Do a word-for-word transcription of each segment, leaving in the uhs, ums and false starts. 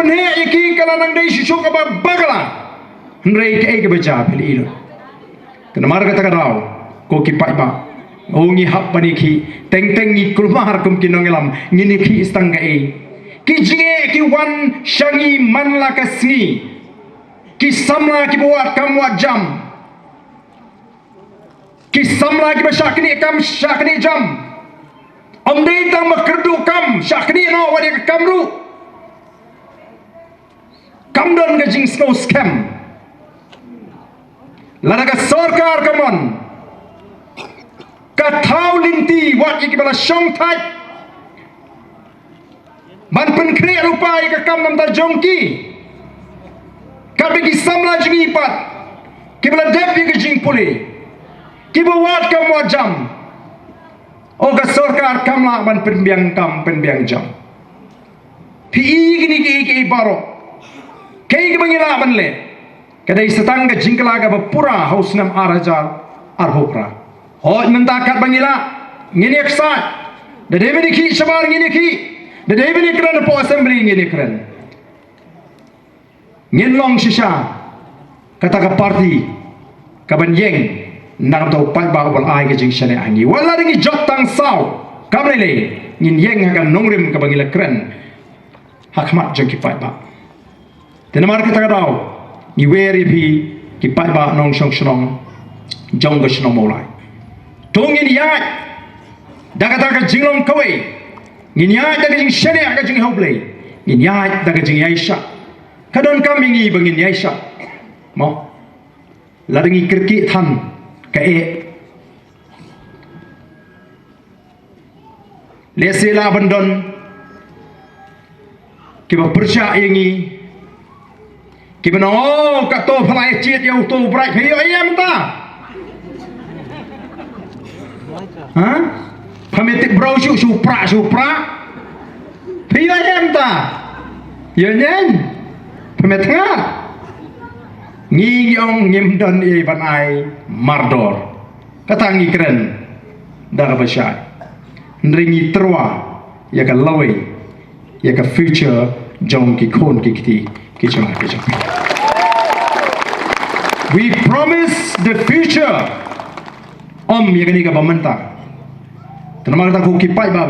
Heh ïa ki ka la nang dei shuh shuh kaba bakla. Hynrei kaei kaba jia phi la ïohi. Te namar kata ka daw, ko ki paidbah, o ngi hap ban ïakhih, teng teng ngi kulmar kum ki nongïalam, ngin ïakhih tang kaei? Ki jingeh ki wan sha ngi man la ka sngi. Ki samla kiba wad kam wad jam. Ki samla kiba shah knieh kam shah knieh jam. Ym dei tang ba kyrduh kam, shah knieh noh wat ïa ka kam ruh. Kam don ka jingsngew skhem. Lada ka sorkar ka mon, ka thaw lynti wat ïa kiba la shong thait ban pynkhreh lypa ïa ka kam namar jong ki. Katba ki samla jong ngi pat kiba la dep ïa ka jingpule, kiba wad kam wad jam, o ka sorkar kam lah ban pynbiang kam pynbiang jam. Phi i kine kiei kiei baroh, kaei kaba ngi lah ban leh? Ka dei sa tang ka jingkylla kaba pura ha u snem ar hajar arphew phra. Hooid, mynta katba ngi lah, ngin ïaksaid. Da dei ban ïakhih shabar ngin ïakhih. Da dei ban ïakren hapoh assembly ngin ïakren. Ngin long shisha kata ka party kaban ïeng na ka bynta u paidbah uba la ai ka jingshaniah ha ngi. Wat la dang ngi jop tang saw, kam lei lei, ngin ïeng ha ka nongrim kaba ngi la kren ha khmat jong ki paidbah. Te namar kata ka daw, ngi wer ïa phi ki paidbah nongshong shnong jong ka shnong Mawlai. To ngin ïaid da kata ka jinglong kawei. Ngin ïaid da ka jingshaniah, ka jingïaw Blei. Ngin ïaid da ka jingïaishah. Ka donkam ïa ngi ba ngin ïaishah. Mo. Lada ngi kyrkieh than, ka eh. Lehse lah ban don kiba pyrshah ïa ngi, kiba ong, oh, kato pha la ïa jied ïa uto u Bright, phi ïoh ïa mynta. Ha? Pha mih tip briew shu shu prah shu prah. Phi ïoh ïa mynta. Ïoh ïa ngi. Pha mih tnga. Ngi ong ngim don ei ban ai mardor. Kata ngi kren da kaba shai. Hynrei ngi tyrwa ïa ka lawei, ïa ka future jong ki khun ki kti ki jong ki jong. We promise the future. Ym ïa kane kaba mynta. Te namar kata ko ki paidbah,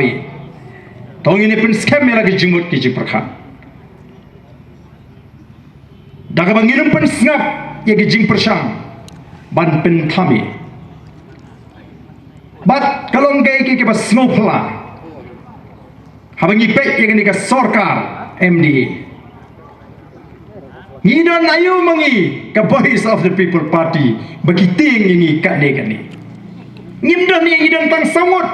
to ngin ïa pynskhem ïa la ki jingmut ki jingpyrkhat. Da kaba ngin ym pynsngap ïa ki jingpyrshang ban pynthame. Bad ka long kaei kaei kaba sngewphylla haba ngi peit ïa kane ka sorkar M D A. Ngi don aïu ma ngi ka Voice of the People Party ba ki tieng ïa ngi katne katne? Ngim don, ngi don tang saw ngut.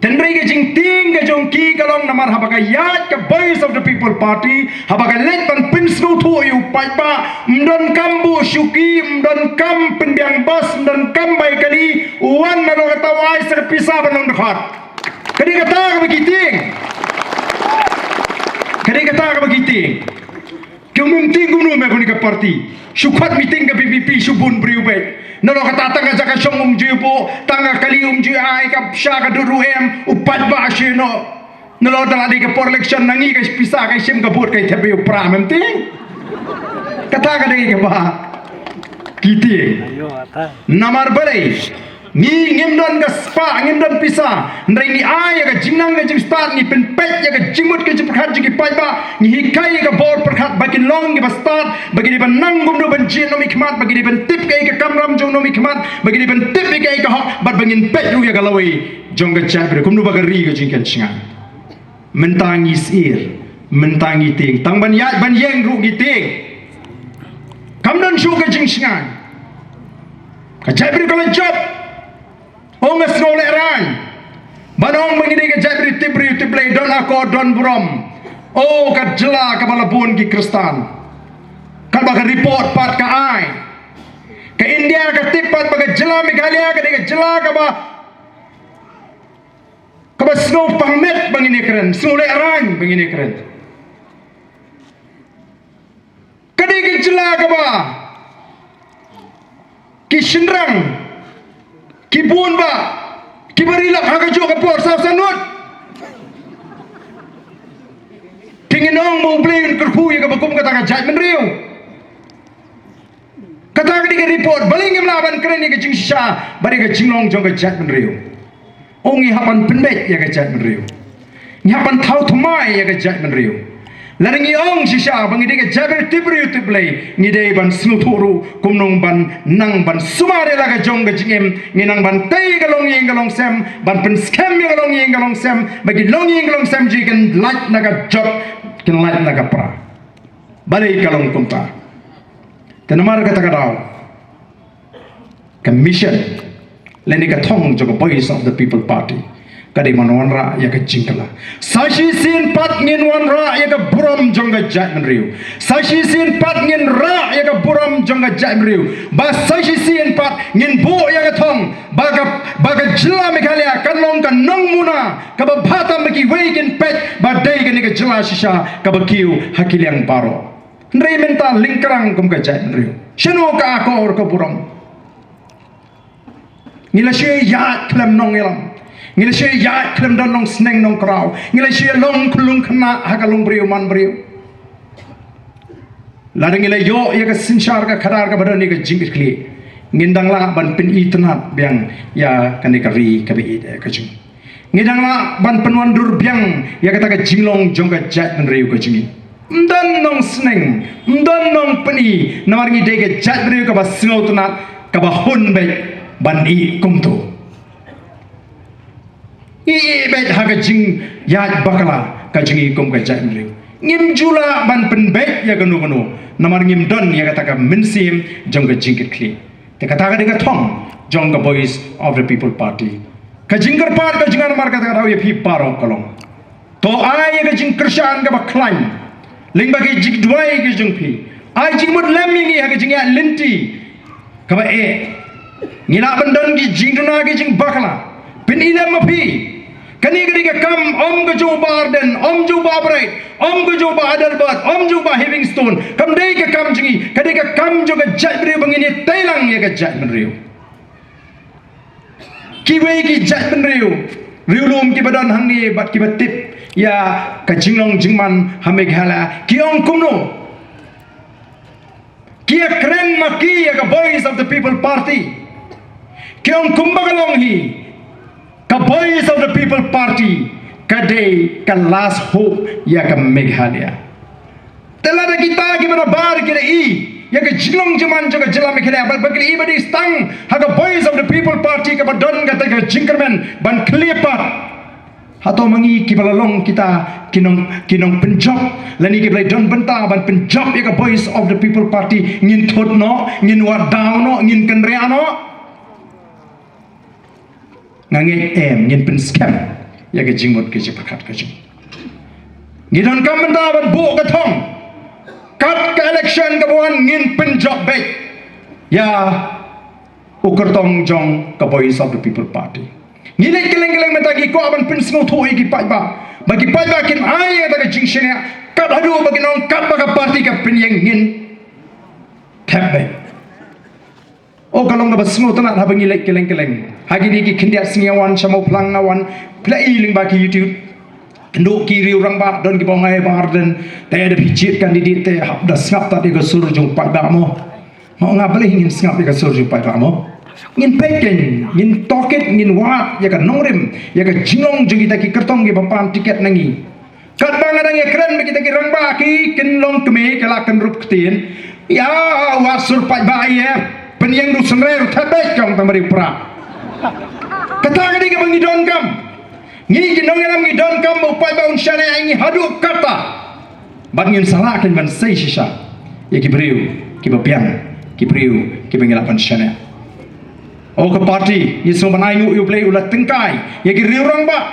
Hynrei ka jingtieng ka jong ki ka long namar haba ka ïaid ka Voice of the People Party, haba ka leit ban pynsngewthuh ïa u paidbah, ym donkam buh shuki, ym donkam pynbiang bas, ym donkam bai kali, u wan na lok kata u ai sa ka pisa ban long dkhot. Ka dei kata kaba ki tieng. Ka dei kata kaba ki tieng. Ki ym tieng kumno me kane ka party. Shu khot meeting ka V P P shu bun briew beit. Nalor kata tang ka jaka shong um ju buh, tang ka kali um ju ai, ka sha ka dur ruh em, u paidbah shu noh. Nalor tang la dei ka por election na ngi ka pisa ka shim ka vote ka thep ïa u pra, mem tieng. Kata ka dei kaba ki tieng. Namar balei? Ngi ngim don ka spah, ngim don pisa. Hynrei ngi ai ïa ka jingnang ka jingstad, ngi pynpeit ïa ka jingmut ka jingpyrkhat jong ki paidbah. Ngi hikai ïa ka bor pyrkhat ba kin long kiba stad, ba kin dei ban nang kumno ban jied noh mih khmat, ba kin dei ban tip kaei ka kamram jong noh mih khmat, ba kin dei ban tip ïa kaei ka hok, bad ba ngin peit ruh ïa ka lawei jong ka jaitbynriew kumno ba ka ri ka jingkhein shngain. Mynta ngi syier, mynta ngi tieng, tang ban ïaid ban ïeng ruh ngi tieng. Kam don shuh ka jingshngain. Ka jaitbynriew ka la jop. Ong nga sngewlehraiñ ban ong ba ngi dei ka jaitbynriew tip briew tip Blei, don akor don burom. O ka jylla kaba la bun ki Khristan. Katba ka report pat ka ai, ka India ka tip pat ba ka jylla Meghalaya ka dei ka jylla kaba, kaba sngewpang met ba ngin ïakren, sngewlehraiñ ba ngin ïakren. Ka dei ka jylla kaba ki shynrang ki bun bha, kiba ri lak ha kajuh ka por, saw san ngut. Ki Ngin ong ba U Blei un kyrkhu ïa kaba kum kata ka jaitbynriew. Kata ka dei ka report, balei ngim lah ban kren ïa ka jingshisha bad ïa ka jinglong jong ka jaitbynriew? Ong ngi hap ban pynbeit ïa ka jaitbynriew. Ngi hap ban thaw thymmai ïa ka jaitbynriew. Lada ngi ong shisha ba ngi dei ka jaitbynriew tip briew tip Blei, ngi dei ban sngewthuh ruh kumno ban nang ban sumar ïa la ka jong ka jingim, ngi nang ban tei ka longïing ka longsem, ban pynskhem ïa ka longïing ka longsem, ba ki longïing ka longsem jong ngi kin lait na ka jot, kin lait na ka pra. Balei ka long kumta? Te namar kata ka daw ka mission lane ka thong jong ka Voice of the People Party ka dei ban wanrah ïa ka jingkylla. Sa shisien pat ngin wanrah ïa ka burom jong ka jaitbynriew. Sa shisien pat ngin rah ïa ka burom jong ka jaitbynriew. Ba sa shisien pat ngin buh ïa ka thong ba ka, ba ka jylla Meghalaya kan long ka nongmuna kaba bha tam ba kiwei kin peit ba dei kane ka jylla shisha kaba kiew ha ki liang baroh. Hynrei mynta lyngkrang kum ka jaitbynriew. Shano ka akor ka burom? Ngi la shu ïaid khlem nongïalam. Ngi la shu ïaid khlem don nongsneng nongkraw. Ngi la shu ïalong khyllung khynnah ha ka longbriew manbriew. Lada ngi la ïoh ïa ka synshar ka khadar kaba don ïa ka jingkitkhlieh, ngin dang lah ban pynitynnad biang ïa kane ka ri kaba ïeit ka jong ngi. Ngin dang lah ban pynwandur biang ïa kata ka jinglong jong ka jaitbynriew ka jong ngi. Ym don nongsneng, ym don nongpyni, namar ngi dei ka jaitbynriew kaba sngewtynnad, kaba hun beit ban ïeh kumto. Ïeh beit ha ka jingïaid bakla ka jong ngi kum ka jaitbynriew. Ngim ju lah ban pynbeit ïa kano kano, namar ngim don ïa kata ka mynsiem jong ka jingkitkhlieh. Te kata ka dei ka thong jong ka Voice of the People Party. Ka jingkyrpad ka jong nga namar kata ka daw ïa phi baroh ka long, to ai ïa ka jingkyrshan kaba khlaiñ lyngba ki jingduwai ki jong phi. Ai jingmut lem ïa ngi ha ka jingïaid lynti kaba eh. Ngi lah ban don ki jingduna ki jingbakla. Pyni lem ma phi. Kane ka dei ka kam ym ka jong u Bah Ardent, ym jong u Bah Bright, ym ka jong u Bah Adelbert, ym jong u Bah Heavingstone. Kam dei ka kam jong ngi, ka dei ka kam jong ka jaitbynriew ba ngin ïatei lang ïa ka jaitbynriew. Kiwei ki jaitbynriew riewlum kiba don hangne bad kiba tip ïa ka jinglong jingman ha Meghalaya ki ong kumno? Ki ïakren ma ki ïa ka Voice of the People Party. Ki ong kumba ka long hi, ka Voice of the People Party ka dei ka last hope ïa ka Meghalaya. Te lada kita kiba nabar ki da i ïa ka jinglong jingman jong ka jylla Meghalaya, ba, ba ki da i ba dei tang ha ka Voice of the People Party kaba don kata ka jingkyrmen ban khlieh pat. Hato ma ngi kiba la long kita ki nong, ki nongpynjop lane kiba la don bynta ban pynjop ïa ka Voice of the People Party ngin thut noh, ngin wad daw noh, ngin kynriah noh? Nga ngeit em, ngin pynskhem ïa ka jingmut ka jingpyrkhat ka jong ngi. Ngi donkam mynta ban buh ka thong. Kat ka election kaba wan ngin pynjop beit ïa u kyrtong jong ka Voice of the People Party. Ngi leit kylleng kylleng mynta, ngi kwah ban pynsngewthuh ïa ki paidbah ba ki paidbah kin ai ïa kata ka jingshaniah kat haduh ba kin ong katba ka party ka pynïeng, ngin thep beit. O ka long kaba sngewtynnat haba ngi leit kylleng kylleng ha kine ki khyndiat sngi wan sha Mawphlang nga wan phi la i lyngba ki YouTube. Kynduh ki riew rangbah, don kiba ong ai Bah Ardent te da phi jied candidate te hap da sngap tad ïa ka sur jong u paidbah mo. Nga ong balei ngin sngap ïa ka sur jong u paidbah mo? Ngin peit kein, ngin tohkit, ngin wad ïa ka nongrim, ïa ka jinglong jong kita ki kyrtong kiba pan tiket na ngi. Katba nga dang ïakren bad kita ki rangbah ki kin long kmie, ki la kynrup ktien. Ïa, wat sur paidbah ïa, pynïeng da u synrai ruh thep beit, ka ong tang ba dei u prah. Kata ka dei kaba ngi donkam. Ngi ki nongïalam ngi donkam ba u paidbah un shaniah ïa ngi haduh katta. Bad ngin sa lah kein ban sei shisha ïa ki briew kiba biang, ki briew kiba ngi lah ban shaniah. O ka party, ngi sngewbha ban ainguh ïa U Blei u la tyngkai ïa ki riew rangbah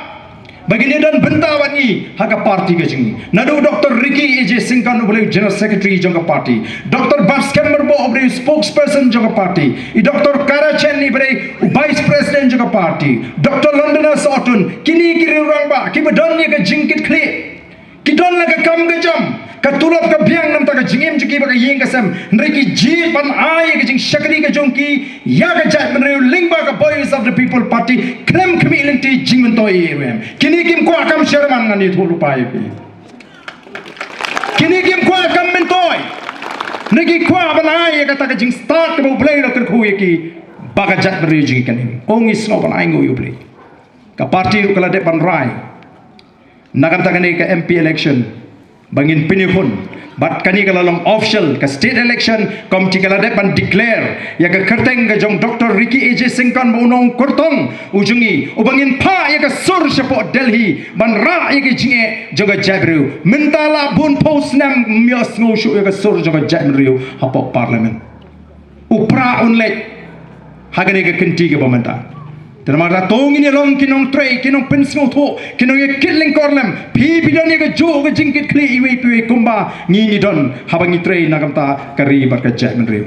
ba kin ïadon bynta bad ngi ha ka party ka jong ngi. Naduh u Doctor Ricky A J Syngkon uba dei u General Secretary jong ka party, Doctor Batskhem Myrboh uba dei u spokesperson jong ka party, i Doctor Kara Chen iba dei u Vice President jong ka party, Doctor Londona Sohtun, kine ki riew rangbah kiba don ïa ka jingkitkhlieh. Ki don la ka kam ka jam, ka tulop ka biang namar ka jingim jong ki bad ka ïing ka sem. Hynrei ki jied ban ai ïa ka jingshakri ka jong ki ïa ka jaitbynriew lyngba ka Voice of the People Party khlem khmih lynti jingmyntoi ruh em. Kine kim kwah kam sher man, ngan ïathuh lypa ïa phi. Kine kim kwah kam myntoi. Ne ki kwah ban ai ïa kata ka jingstad kaba U Blei u la kyrkhu ïa ki ba ka jaitbynriew jong ngi kan im. Ong ngi sngew ban ai nguh ïa U Blei. Ka party ruh ka la dep ban rai na ka bynta kane ka M P election ba ngin pynïakhun. Bad kane ka la long official, ka state election committee ka la dep ban declare ïa ka kyrteng ka jong Doctor Ricky A J Syngkon ba u nongkyrtong u jong ngi, uba ngin phah ïa ka sur shapoh Delhi ban rah ïa ka jingeh jong ka jaitbynriew. Mynta la bun phew snem ym ïohsngew shuh ïa ka sur jong ka jaitbynriew hapoh Parliament. U Prah un leit ha kane ka kynti kaba mynta. Te namar kata to ngin ïa long ki nongtrei, ki nongpynsngewthuh, ki nongïakit lyngkor lem. Phi phi don ïa kajuh ka jingkitkhlieh iwei pa iwei kumba ngi ngi don haba ngi trei na ka bynta ka ri bad ka jaitbynriew.